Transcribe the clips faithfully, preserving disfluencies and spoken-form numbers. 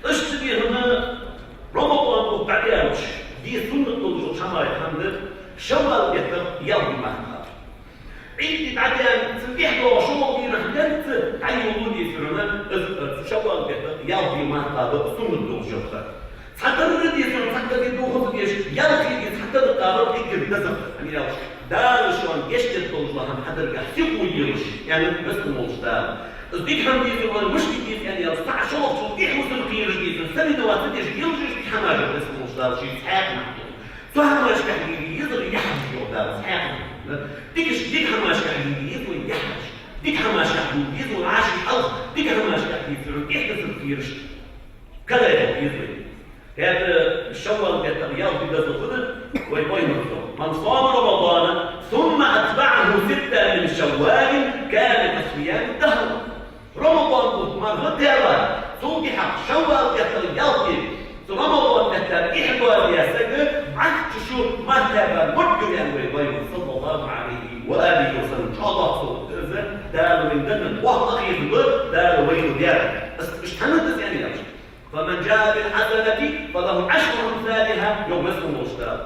Иштта дийхьа Рамадан бутт дӀадаьлча де суннат долаш дола хӀама яхар да Шаввал бетта ялх ди мара кхабар. Ӏид ди дӀадаьнна, цул тӀехьа доагӀа шоллагӀа дийнахьа денз дӀайолалу дийцар, из, э, Шаввал бетта ялх ди мара кхаба суннат долаш дола хӀама. Цхьатарра дийцар, цхьатарра ди дохаза деш, ялх ди цхьатарра кхабар дикка деза, хӀана аьлча Дала шоана гешт дергдолаш дола хӀама хьа дергахьа сихо елаш, аьннад Веза хинна волча Дала. Из дика хӀама дийцар, вай мишта дийца аьнна аьлча, цхьа шоллагӀчул тӀехьа хӀусам кхераш дийцар, сенна вац деш, елаш дика хӀамаш, Веза хинна волча Дала ший цхьаькханахьа. Цу хӀамашкахь де дезар яхьаш, йоах Дала, цхьаькханахьа. Дикача, дика хӀамашкахь де дезар яхьаш. Дика хӀамашкахь де дезар Ӏаш хьалха, дика хӀамашкахь дийцар тӀехьа дезар кхераш. Калай дезар. ХӀаьта Шаввал бетта ялх ди деза хӀама да, вай пайхамара: «من صام رمضان ثم أتبعه ستا من شوال كان كصيام الدهر». Рамадан бутт мара даьлча, цул тӀехьа Шаввал бетта ялх ди, цу Рамадан бетта эхь доадаь саг бӀаьхка шу мара кхаьбар мо да, аьннад вай пайхамара, саллаллахӀу Ӏалайхи ва алихи ва саллам. ЧӀоагӀа доккха совгӀат да из, Дала вайна денна боккха къахетам ба, Дала вайна даьр. Из, из хӀана да из аьнна аьлча: «فمن جاء بالحسنة فله عشر أمثالها», йоах Веза хинна волча Дала.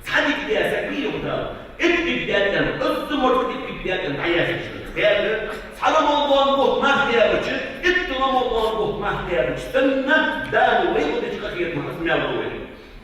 Цхьа дика даь саг ма йий, йоах Дала, итт дика даьд аьнна, изза морза итт дика даьд аьнна дӀаяздеш да. ХӀаьта цхьа Рамадан бутт мара кхаьбача, итт Рамадан бутт мара кхаьбача санна, Дала вайна деча къахетамах из маьл лу вайна.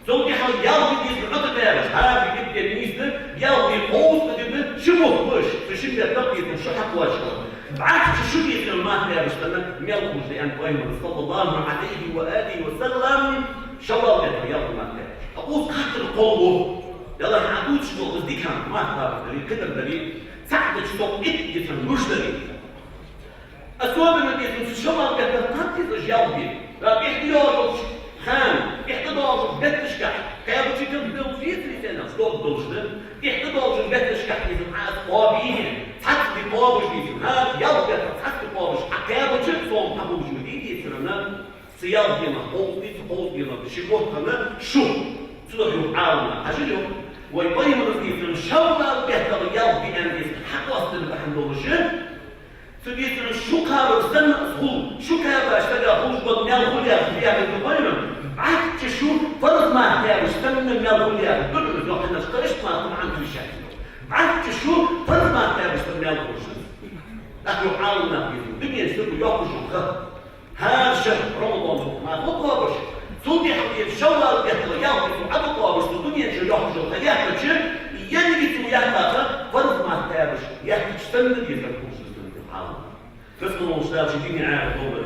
Цул тӀехьа ялх ди дийцар Ӏота кхаьбача, хӀара ди итт ди нийса да, ялх ди кховзткъа ди да, ши бутт ба уж, цу шин бетта дийцар шу хьакхоачаш хилар. БӀаьхка шу дийцар мара кхаьбача санна маьл хулаш да, аьннад пайхамара, саллаллахӀу Ӏалайхи ва алихи ва саллам, Шаввал бетта ялх ди мара кхаьбача. Укхаза кхаттар кхоъ ва. Далла хьадувцаш дола из дика хӀама мара кхабар дарий, кхыдар дарий, цхьаькхача совгӀа итт ди санна луш дарий. Особенно дийцар цу Шаввал бетта кхатта деза ялх ди. ТӀехьа доагӀача хана, тӀехьа доагӀача бетташкахь, кхаьбача кхы долаш дийцар, из аьнна, сто долаш да. ТӀехьа доагӀача бетташкахь дийцар Ӏа из кхоабе, цхьацца ди кхоабаш дийцар, хӀара ялх бетта цхьацца ди кхоабаш Ӏа кхаьбача, сом хьахулаш ма дий дийцар, цу ялх дийнахьа кховзткъа ди, цу кховзткъа дийнахьа ши бутт хинна шу. Цудухьа йоах Ӏаламнаха, хьажал, йоах, вай пайхамара дийцар Шаввал бетта ялх ди аьнна дийцар хьакъоастадергда хьона долаш, цу дийцар шу кхабар санна из хул, шу кхаьбача сага хулаш бола маьл хул яхаш, яхаш да вайна, бӀаьхка шу фарз мара кхаьбача санна маьл хул яхаш да, йоах, хӀана аьлча кхы иштта мара хӀама хьа дувцаш. БӀаьхка шу фарз мара кхаьбача санна маьл хулаш да. ТӀаккха йоах Ӏаламнаха дийцар, дунен чу йоккхача ха, хӀара шера Рамадан бутт мара кхоабаш, цул тӀехьа дийцар Шаввал бетта ялх ди Ӏа кхоабаш, цу дунен чу йоккхача ха яьккхача, еррига цу яьккха ха фарз мара кхаьбача яьккхача санна дезар хулаш да, аьннад Ӏаламнаха. Веза хинна волча Дала ший дина Ӏаьржа долда.